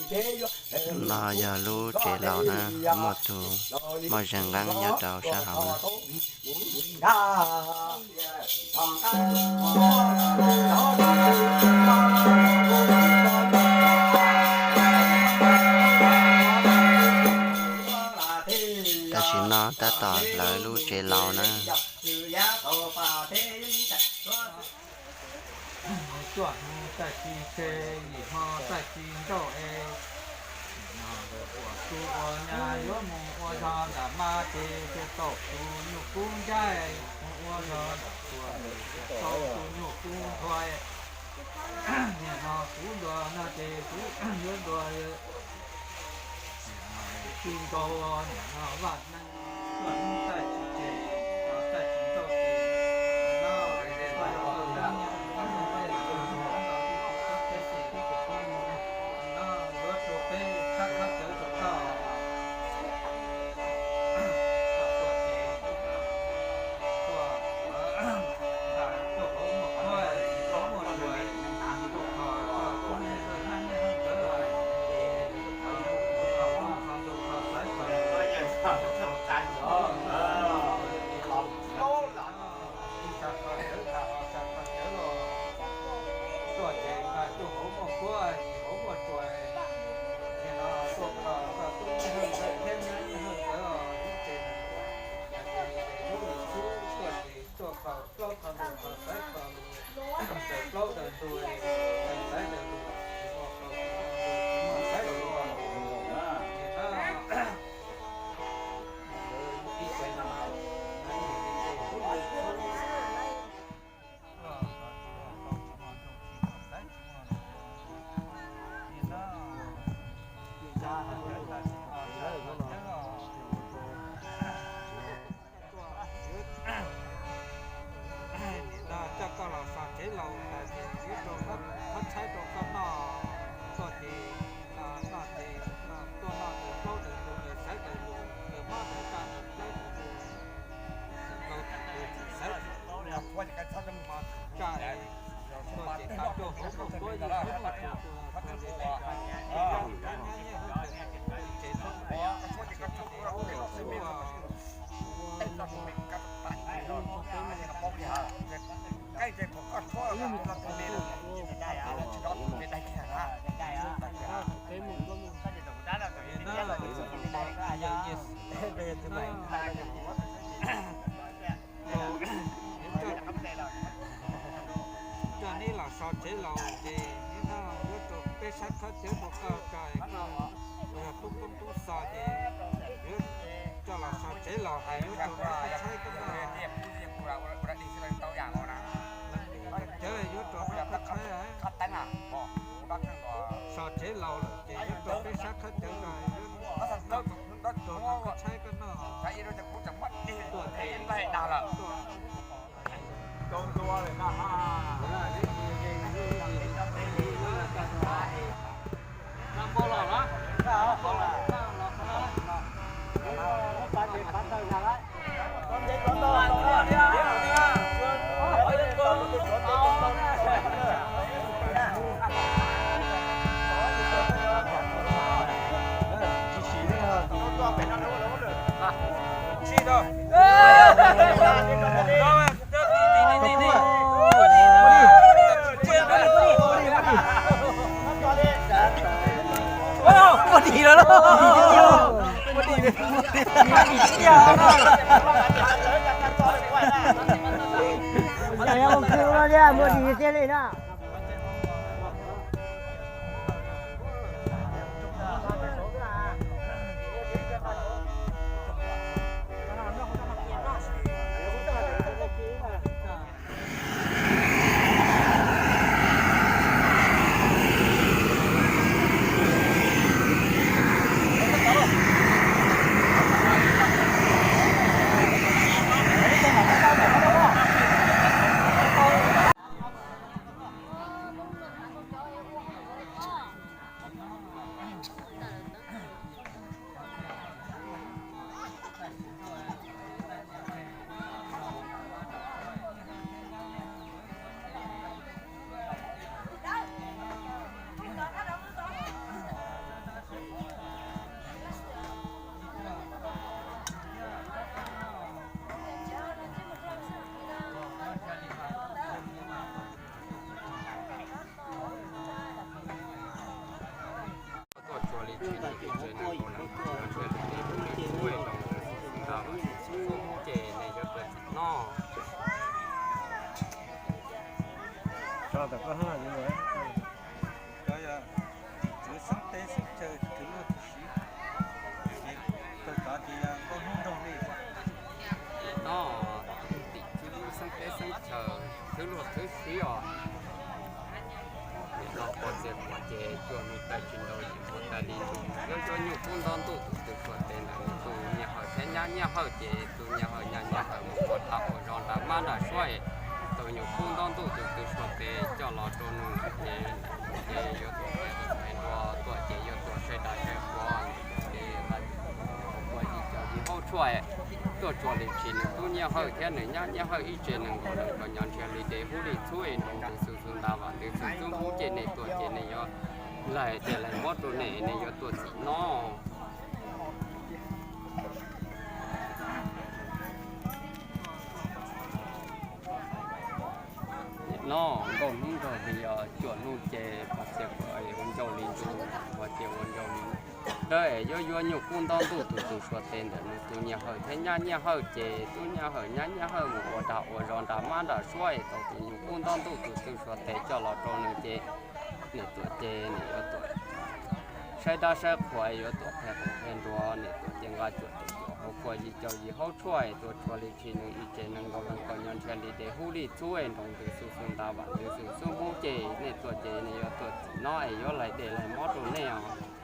No yog lub tsev laus na, muaj tus muaj zeeg nqeeb nyob rau sab hauv na. Tam sim no tab tom hlawv lub tsev laus na. Cuaj hmo txaij tsis tseg, yim hmo txaij tsis nrauj es, no nkawd ua tub ua nyab yuav mus ua zog nram mab ces thiaj tau tus nyuj kub ncaib, mus ua zog nram tuag ces thiaj tau tus nyuj kub nthuav. Nim no kuv ntuas no ces kuv yuav ntuas tsis nkaus, nim no vaj neeg tuaj hnub txaij tsis tseg, txaij tsis nrauj ces no, no yuav rau peb sab khab cawv rau koj. Tuaj ces nqa tuaj hauv muaj kuab, hauv muaj tsuas, nim no tuaj kho koj tub Hawj thiab nyab Hawj nkawd lub tsev. Ces lub lwm xub tuaj ces tuaj kho plaub kho ntug kho xaiv kho lus, daws plaub daws ntug, daws xaiv daws lus, tsis muaj plaub tsis muaj ntug tsis muaj xaiv lus. Ces na, ib tsev no, lub lwm xub Nim no coj koj los so tsev laus tas ces yuav rau qhob tshaib rau koj noj. Tuaj ces noj ces tuaj noj daws plaub daws ntug, daws xaiv daws lus, daws mob daws ntsaj, daws plaub daws ntug, daws nkaus daws xaiv daws lus, daws mob daws ntsaj, tuaj ces nqa tuaj hauv muaj kuab, hauv muaj tsuas, tuaj li lawm, ces nyob nyob nyob tsev xwb, ces ua Coj neb los so tsev laus ces neb no yuav rau peb sab khab cawv rau koj, koj yog tub koob tub xo ces yuav coj los so tsev laus hais yuav rau koj qhab tshaib koj noj. Cawv yuav rau koj qhab tshaib, so tsev laus lawm ces yuav rau peb sab khab cawv rau, rau koj qhab tshaib koj noj. Tuaj ces tuaj. Muaj dim lawm lauj. Muaj dim, muaj dim tiag. Muaj dim tiag no thiab, muaj dim tiag li na. Tim tswv xeeb teb xeeb chaw thwv luag thwv siv, ces tawg tod ces yog nkauj hnub nraug li. Tim no, tim tswv xeeb teb xeeb chaw thwv luag thwv siv os. Nim no pov txias quav ces cua nug tawg tsis nrau yim ua tas li ntu. Yuav yuav nyuj kub ntaub ntuj tus twg suav tes ntawm nws tus nyiaj hawm thiab nyab nyiaj hawm ces tus nyiaj hawm nyab nyiaj hawm mus ua tham ua zog nram mab nram suab es tus nyuj kub ntaub ntuj tus twg suav tes coj los rau nws ces, ces yuav tuam qhia tuam qhia nrua tuaj ces yuav tuam saib dab saib qhua ces ua yim caum yim haub tshuaj tuaj tsuas li tsis nws tub nyiaj hawm thiab nws nyab nyiaj hawm ib tse nees nkaum leej kom nyob nrhiav li ces hub li txhub es nroo ntws xu xu nta vam ntws xu xub hub ces nej tuaj ces nej yuav laig dej laig mob rau nej, nej yuav tuaj txim no. Nim no nkauj hnub nraug li os, cuam nug ces pov txias quav ua ncauj li ntu, pov txias ua ncauj li dawb es yuav yuav nyuj kub ntaub ntuj tus tus suav tes ntawm nws tus nyiaj hawm thiab nyab nyiaj hawm ces tub nyiaj hawm nyab nyiaj hawm mus ua dag ua zog nram mab nram suab es tau tus nyuj kub ntaub ntuj tus twg suav tes coj los rau nws ces nej tuam ces nej yuav tuam saib dab saib qhua es yuav tuam qhia quav qhia nruas, nej tuam ces nqa cuam cuam cuam hauv kua yim caum yim haub tshuaj es tuaj tsuas li tsis nws ib tse nees nkaum leej kom nyob nrhiav li ces hub li txhub es nroo ntws xu xu nta vam ntws xu xub hub ces nej tuaj ces nej yuav tuaj txim no es yuav laig dej laig mob rau nej os.